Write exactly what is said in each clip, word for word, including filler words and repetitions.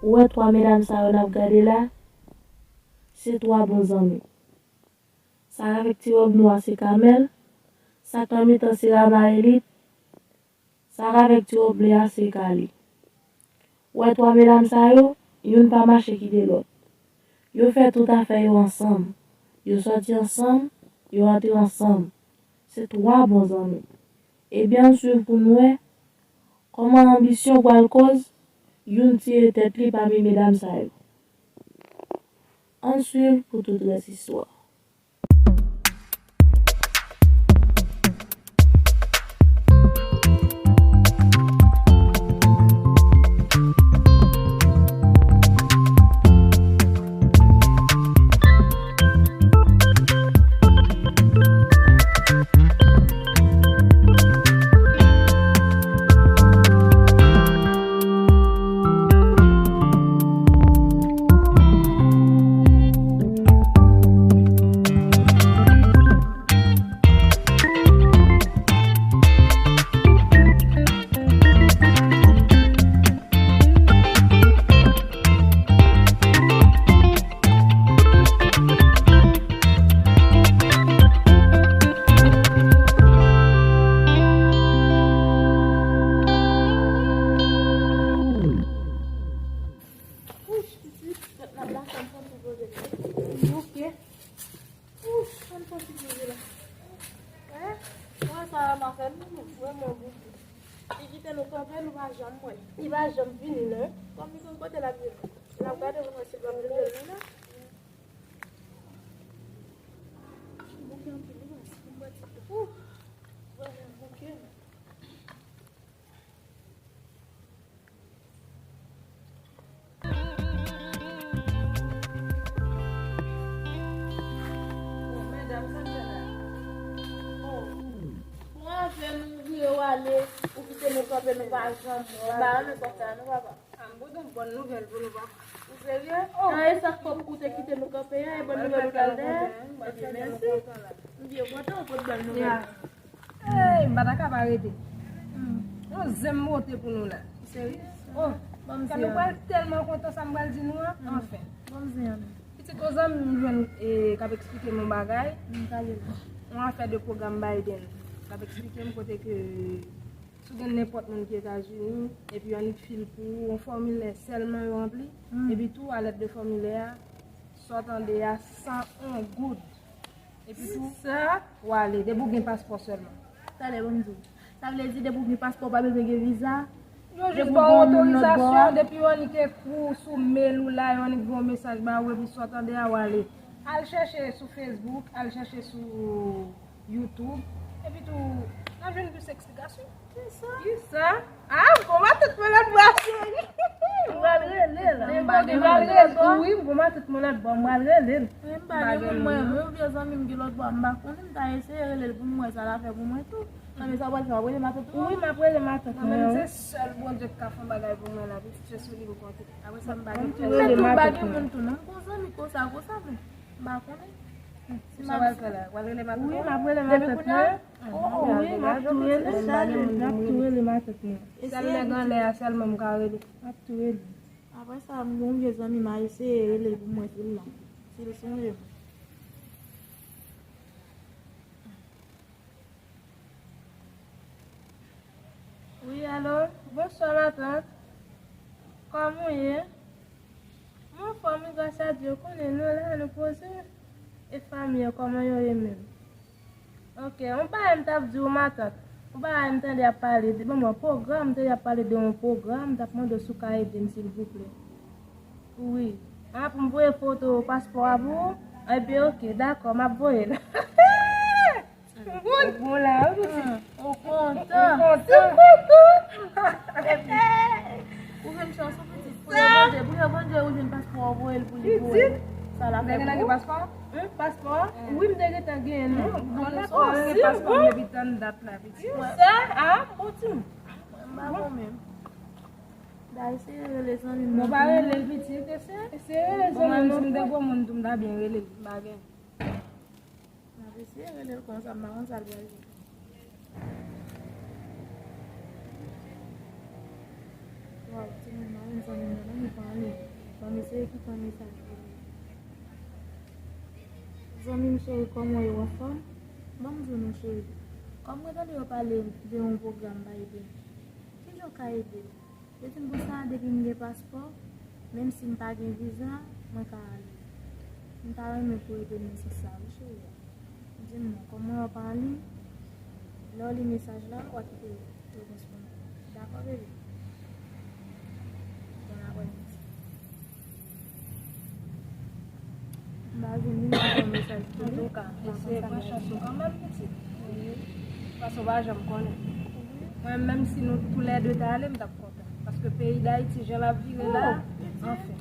Ou wè twa medam sa yo n ap gade la? Se twa bon zanmi. Sa k avèk ti wòb nwa se Kamèl, sa k nan mitan se Ramaelit, sa k avèk ti wòb ble a se Kali. Ou wè twa medam sa yo, youn pa mache kite lòt. Yo fè tout afè yo ansanm. Yo sòti ansanm, yo antre ansanm. Se twa bon zanmi. Ebyen, ann swiv pou n wè kòman anbisyon pral koz youn tire tèt li pami medam sa yo. Ann swiv pou tout rès istwa. Ouch, pitit, tèt la blase, m santi poze. Bouke. Ouch, ann fè ti poze la. Wè, wè sa a m a fè, nou, nou vrèman bouke. Li kite nou kanpe, nou pa janm wè. Li pa janm vini, non. Kòm li konn kote l ap ye. L ap gade pou n wè si l p ap leve l, non. Bouke anpil, wi, mas. M wè ti tou. Vrèman bouke. Bon, medam, sa n fè la? Bon, pou afè nou vire w ale, ou kite nou kanpe, nou pa janm wè w. Ba nou sa fè a, non, papa. A, m pote yon bòn nouvèl pou nou, papa. Ou serye? Oh! Sa e sa k fè pou ou te kite nou kanpe a, e bòn nouvèl ou t al dèyè? Ebyen, mèsi. M byen kontan ou pot bòn nouvèl. Ey, m pa ta ka pa rete. Hmm. Yon zen m pote pou nou la. Serye? Oh, kè nou pral tèlman kontan sa m pral di nou an. Hmm. Anfen. Pitit, yon zanmi m jwenn, e, k ap eksplike m yon bagay. Hmm, pale la. Yon afè de pwogram Biden. K ap eksplike m kote ke si w gen nenpòt moun ki Etazini, epi yo annik fil pou ou, yon fòmilè sèlman yo ranpli, epi tou, a lèt de fòmilè a, sa w tande a, san yon goud. Epi tou, w ale, depi w gen paspò sèlman. Talè, ban m di w. Sa vle di, depi w gen paspò, w pa bezwen gen viza. Yo jis ba w otorizasyon, depi yo annik ekri w sou mail ou la, yo annik voye yon mesaj ba ou, epi sa w tande a, w ale. Al chèche sou Facebook, al chèche sou YouTube. Epi tou, n ap jwenn plis eksplikasyon. Kisa? Kisa? A, bon, matant mwen lòt bò a, cheri. M pral rele l. M pral rele l. Wi, bon, matant mwen lòt bò, m pral rele l. M pa gen moun mwen, yon vye zanmi m ki lòt bò a, m pa konnen, m ta eseye rele l pou m wè sa l ap fè pou mwen tou. Nan men sa w pral fè, w ap rele matant ou? Wi, m ap rele matant mwen, wi. Mwen menm se sèl Bondye k ka fè yon bagay pou mwen la, pitit, se sou li m konte. Apre sa, m pa gen pèsòn. M pa gen moun tou, non. M gon zanmi konsa, konsa, men m pa konnen. Sa w al fè la? W al rele matant ou? Wi, m ap rele matant mwen. Wi, m ap tou rele, m ap tou rele matant mwen. Sèl nèg anlè a sèlman m ka rele. M ap tou rele. Apre sa, m gon vye zanmi m a eseye rele l pou mwen si l la. Si l sonje m. Wi, alo. Bonswa, matant. Kòman w ye? M anfòm, wi, gras a Dye. Ou konnen, nou la, nou poze. E fanmi an, kòman yo ye menm? Ok, yon bagay m t ap di w, matant. Yon bagay m tande y ap pale de, bon, bon, pwogram, m tande y ap pale de yon pwogram, m t ap mande w si w ka ede m, silvouplè. Wi. A, pou m voye foto paspò a pou ou? Ebyen, ok, dakò, m ap voye l. Ou bon la, wi, pitit. Ou kontan. Ou kontan. Ou kontan. Ou jwenn chans, wi, pitit. Priyè Bondye, priyè Bondye, ou jwenn paspò, ou voye l pou li, pou wè sa l ap fè pou ou. Paspò? Wi, m te gentan genyen l, non. Bon, dakò, si w gen paspò, m depi tann dat la, pitit. Sa, a, bon, ti. M pa bon menm. M ta eseye rele zanmi m nan. Bon, pa rele l, pitit, eseye. Eseye rele zanmi m, si m te gwo moun tou, m ta byen rele l, m pa gen. M ap eseye rele l konsa, m pa konn sa l pral di. Waw, timoun, m pa wè zanmi m nan, li pa ale. Ban m eseye kite yon mesaj pou li. Zanmi m cheri, kòman w ye, w anfòm? Ban m di w non, cheri. Kòm mwen tande yo pale de yon pwogram Biden, kijan w ka ede m? Yo di m konsa, depi m gen paspò, menm si m pa gen viza, mwen ka ale. M ta renmen pou w ede m nan sans sa, wi, cheri. Di m non, kòman w ap li? Lè w li mesaj la, w a kite repons pou mwen. Dakò, bebe? Bon aprèmidi. M pa jwenn ni yon mesaj pou li. Antouka, eseye pran chans ou kanmenm, pitit. Paske w pa janm konnen. Mwen, menm si nou toulède ta ale, m t ap kontan. Paske peyi Dayiti, jan l ap vire la, anfen.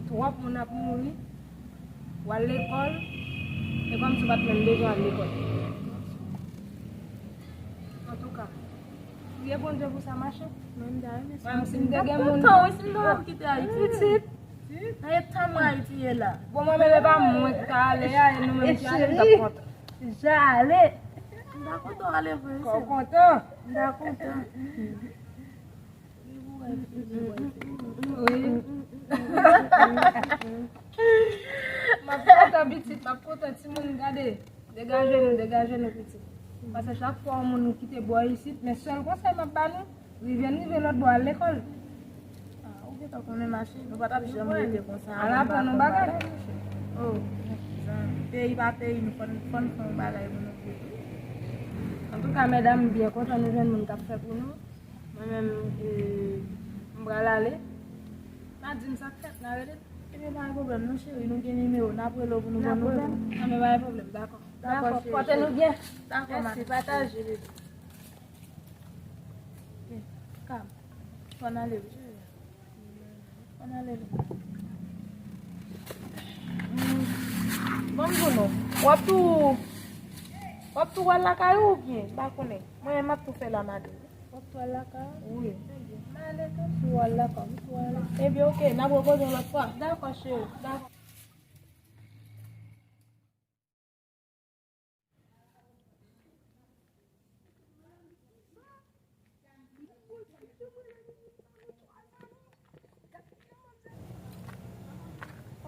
Twòp moun ap mouri. W al lekòl, e kòmsi w pa t menm bezwen al lekòl. Antouka, priye Bondye pou sa mache. Mwen, m ta renmen sa. Mwen, si m te gen moun. Kontan, wi, si m ta ap kite Ayiti. Pitit. Nan eta mwen Ayiti ye la. Bon, mwen menm, e pa mwen ki ta ale a, e nou menm ki ale, m t ap kontan. Jale. M ta kontan ale vre, wi. Kò kontan. M ta kontan. Wi. M ap kontan, pitit, m ap kontan, timoun, gade. Degaje nou, degaje nou, pitit. Paske chak fwa yon moun kite bò isit, men sèl konsèy m ap ba nou, rive n rive lòt bò, al lekòl. Ah, ou gentan konnen mache, nou pa t ap janm rete konsa. Al aprann yon bagay. Oh, peyi pa peyi, nou fò n, fò n fè yon bagay pou nou viv. Antouka, medam, m byen kontan nou jwenn moun k ap fè pou nou. Mwen menm, e, m pral ale. N a di m sa k fèt, n a rele. Ebyen, pa gen pwoblèm non, cheri, nou gen nimewo, n ap rele w pou nou ban nouvèl. Anben, pa gen pwoblèm, dakò. Dakò, dakò, cheri. Pòte nou byen. Dakò, mèsi, pataje, bebe. Ok, kalm. Fò n ale, wi, cheri. Ann ale nou. Ban m di w non. W ap tou, w ap tou al lakay ou oubyen? M pa konnen. Mwen, m ap tou fè la m ale. W ap tou al lakay ou? Wi. Ebyen, m ale tou, si w al lakay ou, m tou ale. Ebyen, ok, n ap repoze yon lòt fwa. Dakò, cheri. Dakò.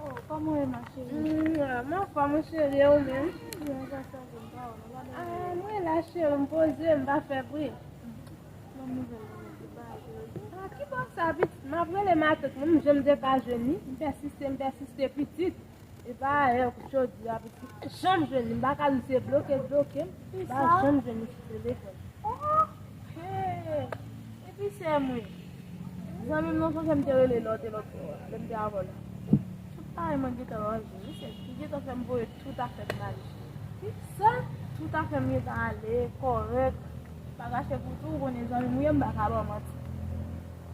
Oh, kòman w ye, ma chérie? Mm, ah, m anfòm, wi, cheri, e ou menm? Byen, sa, sa, byen, pa wè, nou pa byen. Ah, mwen la, cheri, m poze, m pa fè bri. Bon nouvèl, mwen, se pa jodi. Ah, ki bò sa, pitit? M ap rele matant mwen, m janm te ka jwenn li. M pèsiste, m pèsiste, pitit. E pa ayè, jodi a, pitit, janm jwenn li. M pa ka di se bloke, bloke m. M pa janm jwenn li sou telefòn. Oh, hey. Epi sè mwen, zanmi m nan, sonje m te rele lòt e lòt fwa, lè m te avè w la. Tout bagay mwen gentan ranje, wi, sè. Li gentan fè m voye tout afè m ale. Kisa? Tout afè m gentan ale, kòrèk. Pa kache pou tou, ou konnen zanmi m ou ye, m pa ka ba w manti.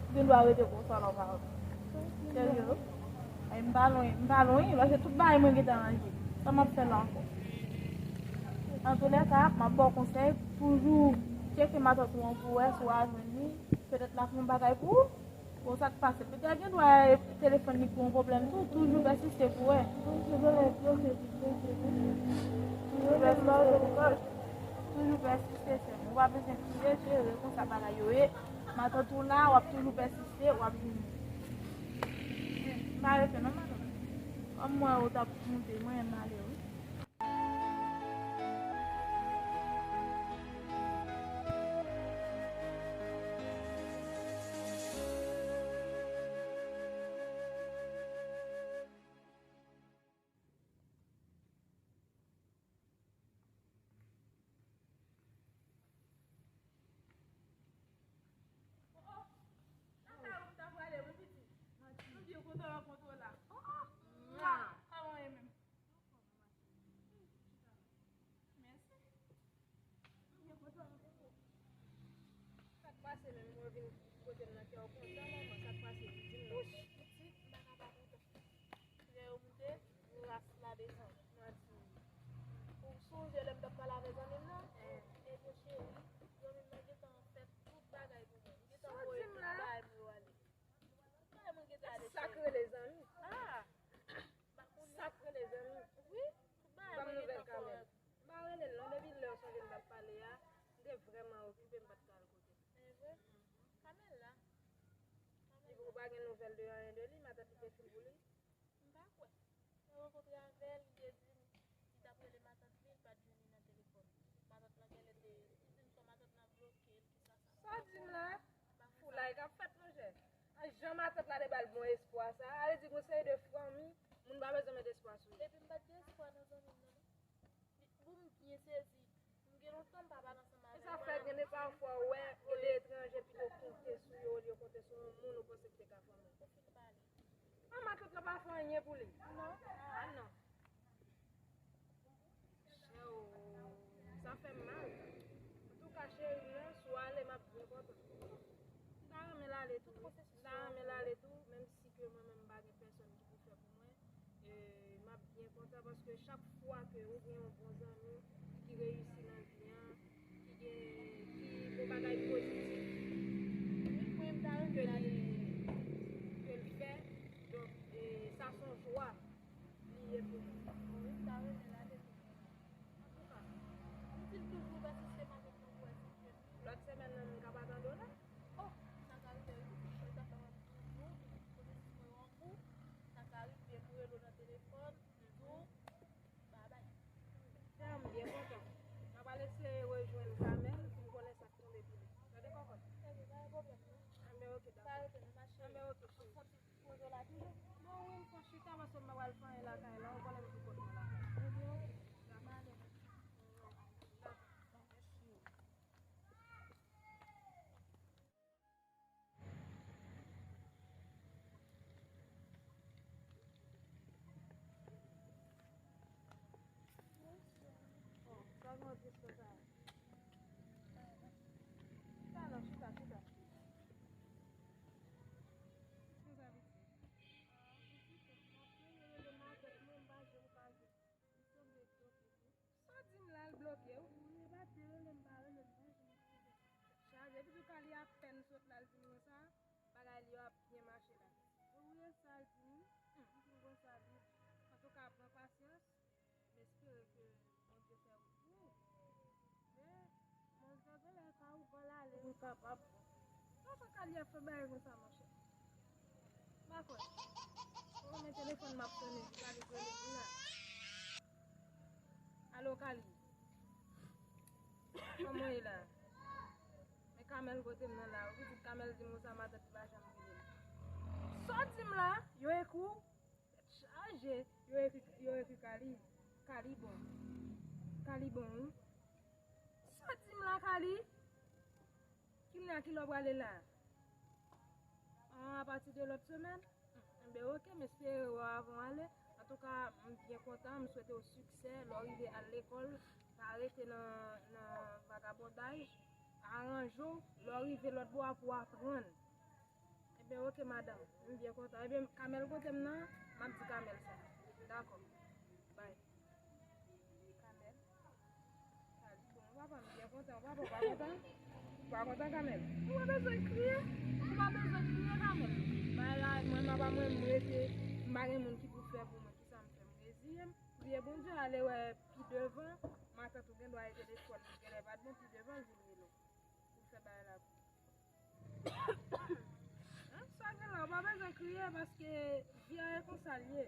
Ou gen dwa rete konsa nan pa. Serye. Ay, m pa lwen, m pa lwen, paske tout bagay mwen gentan ranje. Sa m ap fè la ankò? Antoulèka, m ap ba w konsèy, toujou tcheke matant ou an pou wè si w a jwenn li. Petèt l ap fè yon bagay pou ou. Bon, sa k pase? Petèt gen dwa telefòn li gen yon pwoblèm tou, toujou pèsiste pou wè. Toujou pèsiste pou wè. Toujou pèsiste, sè m. Ou pa bezwen kriye, jere, konsa bagay yo ye. Matant ou la, w ap toujou pèsiste, w ap vini. M pa rete non, matant. Kòm mwen ou t ap moute, mwen m ale, wi. Oh, oh. Lakay ou m ta prale, wi, pitit. Nou byen kontan rankontre w la. Oh, oh. Mwa. Kòman w ye menm? Mèsi. Nou byen kontan rankontre w. Sa k pase menm, mwen vin kote m nan, kè w kontan, manman, sa k pase, pitit m nan? Wouch, pitit, m pa ka pa kontan. Lè yo moute, yo ras la desann. Mwen di, ou sonje lè m t ap pale avè zanmi m nan? Ebyen, cheri, zanmi m nan gentan fè tout bagay pou mwen. Li gentan voye tout bagay pou yo ale. Tout bagay mwen gentan ale, cheri. Sa k rele zanmi? Ah! Sa k rele zanmi? Wi, tout bagay mwen gentan kòrèk. M pa rele l non, depi lè w sonje m t ap pale a, m te vrèman okipe, m pa t ka al kote l. E vre? Kamèl la? Gen nouvèl de anyen de li, matant li te fin pou li. M pa kwè. Mwen rankontre avè l, li te di m li t ap rele matant li, li pa t jwenn li nan telefòn. Matant lan genlè te, li di m swa matant lan bloke l, ki sa sa. Sa w di m la? Foulay k ap fèt, monchè. A jan matant la te ba l bon espwa sa, a vle di gon seri de fanmi, moun pa bezwen met espwa sou yo. Epi m pa t gen espwa nan zanmi m nan non. Li, bon, m byen sezi. M gen lontan m pa pale ansanm avè l. E sa fè gen de pafwa ou wè, gen de etranje pito konte sou yo, olye konte sou yon moun ou panse ki te ka fanmi w. Ou fin pale. A, matant lan pa fè anyen pou li. Non. A non. Chè o, sa fè m mal. Antouka, cheri m nan, si w ale, m ap byen kontan. M ta renmen l ale tou, wi. M ta renmen l ale tou, menm si ke mwen menm m pa gen pèsòn ki pou fè pou mwen. E, m ap byen kontan paske chak fwa ke ou gen yon bon zanmi ki reyisi nan vi an, ki gen, ki gon bagay pozitif ke li, ke l fè, donk, e, sa se yon jwa li ye pou mwen. Wi, m ta renmen l ale tou. Antouka, m di l toujou, paske se matant lan pou wè si l fè. Lòt semèn nan, m ka pa tande w la. Oh, sa ka rive, wi. Mwen ta fè w ap toujou, kote si mwen an kou, sa ka rive, m rele w nan telefòn, m di w, babay. Frè m byen kontan. M ap al eseye rejwenn Kamèl pou m konnen sa k tonbe pou li. Tande kòkòt? Ebyen, pa gen pwoblèm, non. Enben, oke, dakò. Pa rete, non, ma cheri. Enben, oke, cheri. Poze w la toujou? Bon, wi, m fè chita paske m pa pral fè anyen lakay la, ou konnen m tou kote lakay. Ebyen, oke. Dakò. M ale. Dakò. Mèsi. Bon, sa gen yon dispo sa. Chita non, chita, chita. Konsa pitit. Ah, pitit, m ap rele matant mwen, m pa janm ka jwenn li. Li sanble bloke tou. Sa w di m la, l bloke w? Wi, e pa te rele m, pa rele m, pa janm ka rele m. Chaje, epi tou ka li apèn sot la, l di m konsa, bagay li yo ap byen mache la. Wi, e sa l di m. Hmm, m fin konsa vit. Antouka, pran pasyans. M espere ke Bondye fè wout pou ou. Men, Bondye genlè ka ouvè l ale pou l kapab. Sa fè Kali ap fè bagay konsa, monchè? M pa kwè. Ou konnen telefòn m ap sonnen, se Kali k rele m la. Alo, Kali. Kòman w ye la? Men Kamèl kote m nan la. Ou pitit Kamèl di m konsa, matant li pa janm rele m. Sa w di m la? Yo ekri w? Tèt chaje, yo ekri, yo ekri Kali. Kali bon. Kali bon, wi. Sa w di m la, Kali? Kounye a, kilè w prale la? Ah, apati de lòt semèn? Enben, oke, m espere wè w avan w ale. Antouka, m byen kontan, m swete w siksè. Lè w rive al lekòl, pa rete nan, nan vagabondaj. Aranje w, lè w rive lòt bò a pou w aprann. Ebyen, oke, madanm. M byen kontan. Ebyen, Kamèl kote m nan, m ap di Kamèl sa. Dakò. Bay. Kamèl. Sa di, bon, papa, m byen kontan. Papa, w pa kontan? W pa kontan, Kamèl? Ou pa bezwen kriye. Ou pa bezwen kriye, Kamèl. Bay la, mwen, m apa mwen, m rete, m pa gen moun ki pou fè pou mwen. Kisa m fè? M reziye m. Priye Bondye, ale wè pi devan. Matant ou gen dwa e telefòn li, genlè pa t bon, pi devan, l vin rele w. Pou fè bagay la pou Hein, sa gen la, ou pa bezwen kriye paske vi a e konsa l ye.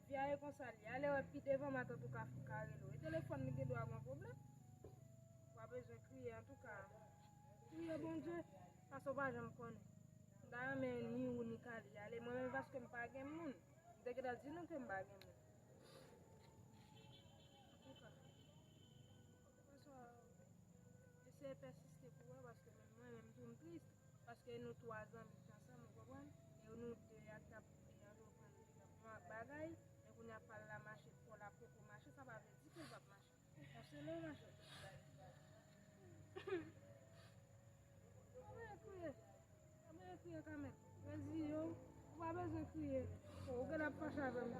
Vi a e konsa l ye. Ale wè pi devan matant ou ka, ka rele w. E telefòn li gen dwa gen pwoblèm. Ou pa bezwen kriye, antouka. Priye Bondye, paske w pa janm konnen. M ta renmen ni ou ni Kali ale. Mwen menm paske m pa gen moun. M te gentan di nou ke m pa gen moun. Antouka. Paske eseye pèsiste pou wè, paske menm mwen, menm tou, m tris. Paske nou twa zanmi ki ansanm, ou konprann? E nou de a t ap, e, antreprann yon bagay, men kounye a pa l la mache, kò l ap poko mache, sa pa vle di ke l p ap mache. Bon, se lè w mache. Anben, kriye. Anben, kriye kanmenm. Reziye w, ou pa bezwen kriye. Bon, ou genlè ap fache avè m.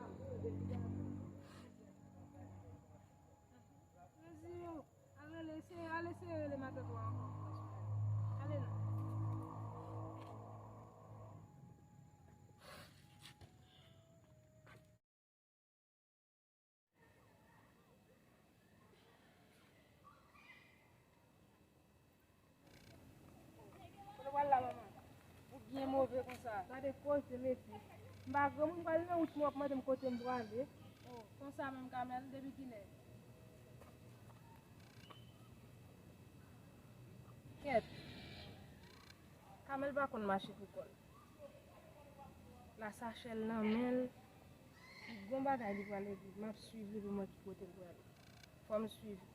Reziye w. Al rele, eseye, al eseye rele matant ou a ankò. Ale non. Kote w pral la, manman? Ou byen move. Konsa. Gade koze, mesye. M pa granmoun, m pral nan wout, mwen w ap mande m kote m prale. Oh, konsa menm, Kamèl, depi kilè? Kèt. Kamèl pa konn mache pou kò l. La sachè l nan men l. Li gon bagay li pral regle. M ap swiv li pou m wè ki kote l prale. Fò m swiv li.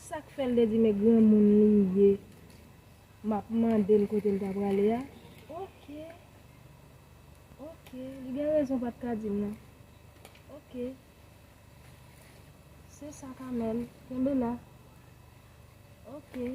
Sa k fè l te di men granmoun li ye. M ap mande l kote l ta prale a. Oke. Oke. Li gen rezon pa t ka di m nan. Oke. Se sa, Kamèl. Kenbe la. Oke.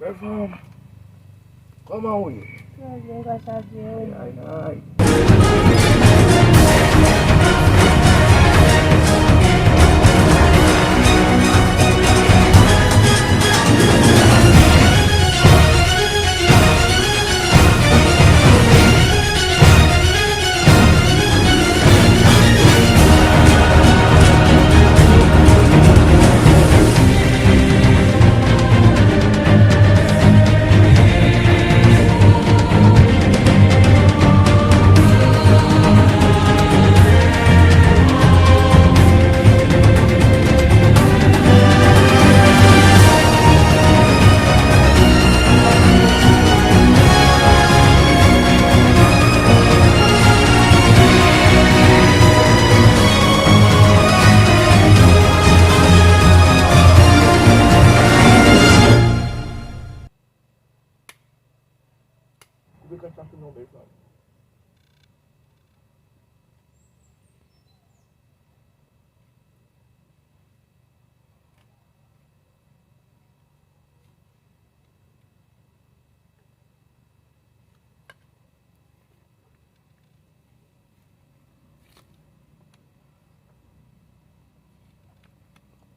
Bèl fanm, kòman ou ye? Mwen byen, gras a Dye, ou menm? Ay, ay.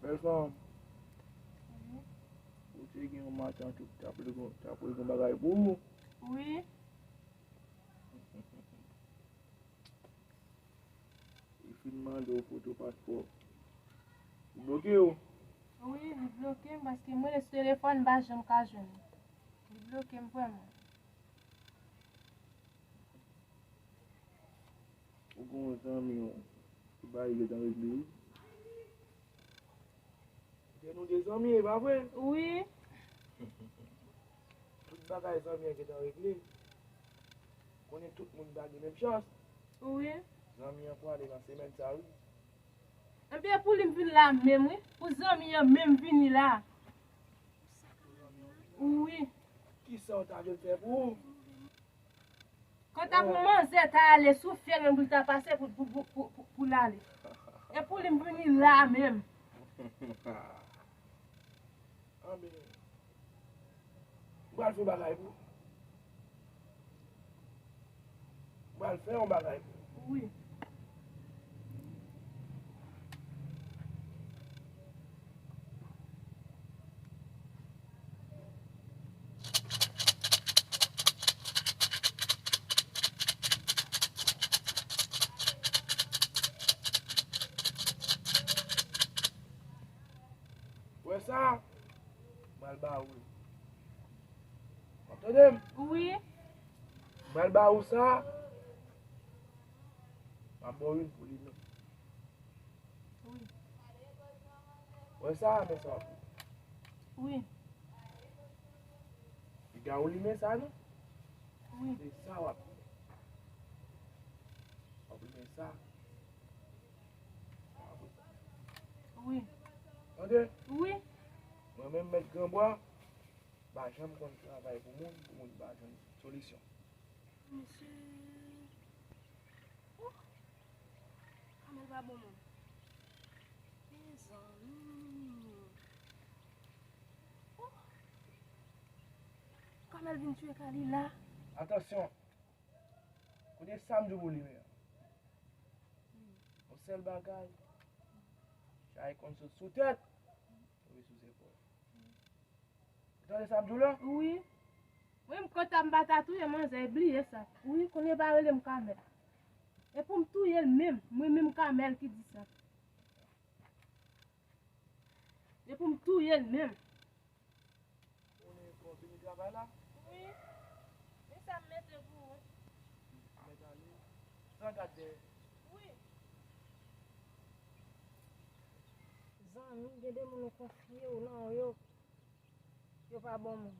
Bèl fanm, ou te gen yon matant ki t ap rele gon, t ap rele gon bagay pou ou? Wi. Li fin mande w foto paspò. Li bloke w? Wi, li bloke m paske m rele sou telefòn, m pa janm ka jwenn li. Li bloke m vrèman. Ou gen yon zanmi w ki bagay gentan regle wi. Se nou de zanmi, e pa vre? Wi. Tout bagay zanmi an gentan regle. Konnen tout moun pa gen menm chans. Wi. Zanmi an prale nan semèn sa wi. Ebyen, pou li m vin la menm, wi. Pou zanmi an menm vini la. Wi. Kisa w ta dwe fè pou ou? Kanta pou manzè ta ale sou fyèl menm pou l ta pase pou, pou, pou, pou, pou, pou l ale. E pou li m vini la menm. Anben, m pral fè yon bagay pou ou. M pral fè yon bagay pou ou. Wi. Wè sa? M pral ba ou l. W ap tande m? Wi. M pral ba ou sa. M ap ba w youn pou li menm. Wi. Wè sa, men sa w ap fè. Wi. Piga ou limen sa, non? Wi. Se sa w ap fè. W ap limen sa. Wi. Tande? Wi. Mwen menm, Mèt Granbwa, m pa janm konn travay pou moun, pou moun pa jwenn solisyon. Mesye. Oh! Kamèl pa bon moun. Mezanmi. Oh! Kamèl vin tiye Kali la. Atansyon. Koute sa m di w pou limen an. Yon sèl bagay. Chay konn sot sou tèt, tonbe sou zepòl. Ou tande sa m di w la? Wi. Wi, m kontan m pa ta touye manzè, bliye sa. Wi, kounye a pa rele m Kamèl. E pou m touye l menm, mwen menm Kamèl ki di sa. E pou m touye l menm. Konnen kò fini travay la? Wi. Men sa m mete pou ou. Mèt ale. San gad dèyè. Wi. Zanmi, gen de moun ou konfye w nan yo. Yo pa bon moun.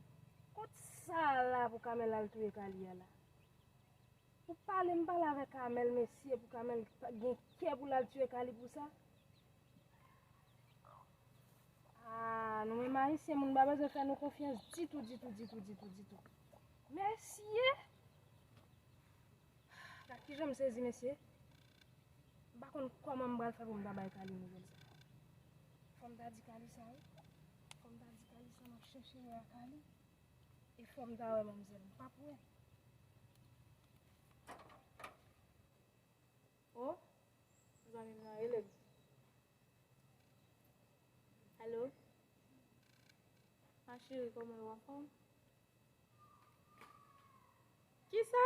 Kot sa la pou Kamèl al touye Kali a la? Ou pale, m pale avèk Kamèl, mesye, pou Kamèl pa gen kè pou l al tiye Kali pou sa. Ah, nou menm Ayisyen, moun pa bezwen fè nou konfyans ditou, ditou, ditou, ditou, ditou. Mesye! Gad kijan m sezi, mesye. M pa konn kòman m pral fè pou m ta bay Kali nouvèl sa. Fò m ta di Kali sa, wi. Fò m ta di Kali sa, m ap chèche wè a Kali. E fò m ta wè manmzèl, m p ap wè. O, zanmi m nan rele m. Alo? Ma cheri, kòman w anfòm? Kisa?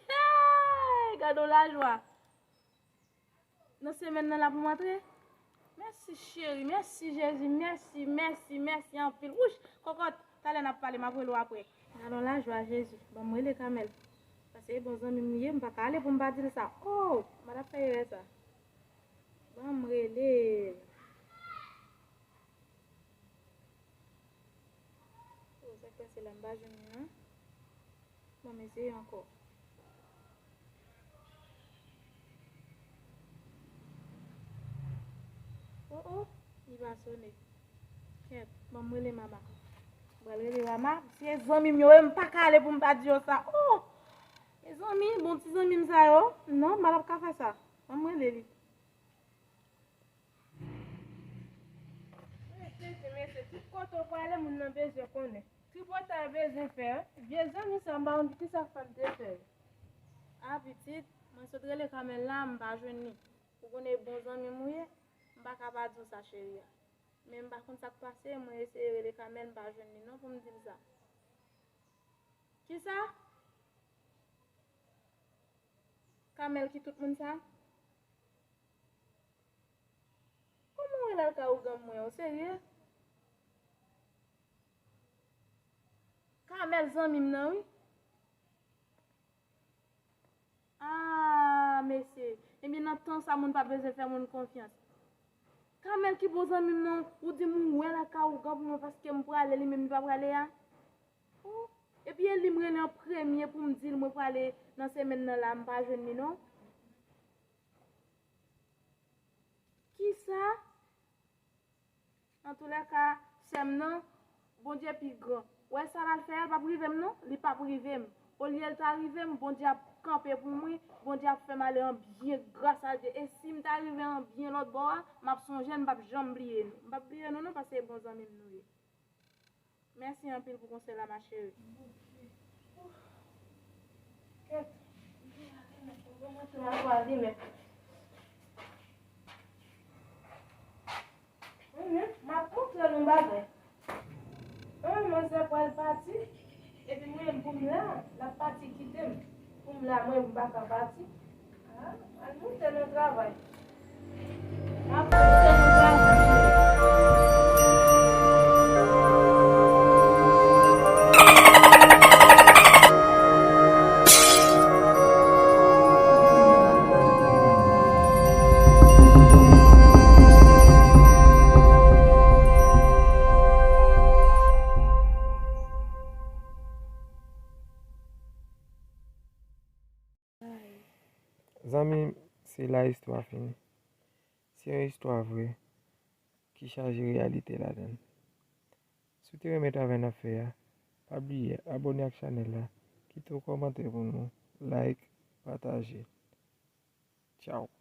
Hey! Gad on lajwa! Nan semèn nan la pou m antre? Mèsi cheri, mèsi Jezi, mèsi, mèsi, mèsi anpil. Wouch! Kòkòt, talè n ap pale, m ap rele w apre. Gad on lajwa Jezi, ban m rele Kamèl. Paske e bon zanmi m li ye, m pa ka ale pou m pa di l sa. Oh! M pa t ap fè erè sa. Ban m rele l. Oh, sa k pase la, m pa jwenn li non. Bon, m eseye ankò. Oh, oh, li pa sone. Kèt, ban m rele Mama. M pral rele Mama. Si e zanmi m yo ye, m pa ka ale pou m pa di yo sa. Oh! E zanmi, bon ti zanmi m sa yo. Non, m pa t ap ka fè sa. Ban m rele li. Mesye, se mesye, tout kote w prale, moun nan bezwen konnen. Tripotay bezwen fè, wi. Vye zanmi sa, m pa konn kisa k fè l te fè. A pitit, mwen sot rele Kamèl la, m pa jwenn li. Ou konnen e bon zanmi m ou ye, m M pa ka pa di w sa, cheri a. Men m pa konn sa k pase, mwen eseye rele Kamèl, m pa jwenn li non pou m di l sa. Kisa? Kamèl ki tout moun sa? Kòman w wè l al kay ougan mwen, ou serye? Kamèl zanmi m nan, wi. Ah, mesye. Ebyen, nan tan sa, moun pa bezwen fè moun konfyans. Kamèl ki bon zanmi m nan, ou di m ou wè l al kay ougan pou mwen paske m prale, li menm li pa prale a? Oh. Epi e li m rele an premye pou m di l mwen prale nan semèn nan la, m pa jwenn li non. Kisa? Antoulèka, sè m nan, Bondye pi gran. Ou wè sa l al fè a, l p ap rive m non, li p ap rive m. Olye l ta rive m, Bondye ap kanpe pou mwen, Bondye ap fè m ale an byen gras a Dye. E si m ta rive an byen lòt bò a, m ap sonje l, m p ap janm bliye nou. M p ap bliye nou non, paske e bon zanmi m nou ye. Mèsi anpil pou konsèy la, ma chérie. Kèt. Mwen montre nou bagay. An, manzè pral pati. Epi mwen menm pou m la, l ap pati kite m. Pou m la, mwen menm m pa ka pati. Ah, al monte nan travay. Zanmi m, se la istwa fini. Se yon istwa vre ki chaje reyalite ladan l. Si w te renmen travay n ap fè a, pa bliye abòne ak chanèl la, kite yon kòmantè pou nou, like, pataje. Tchaw.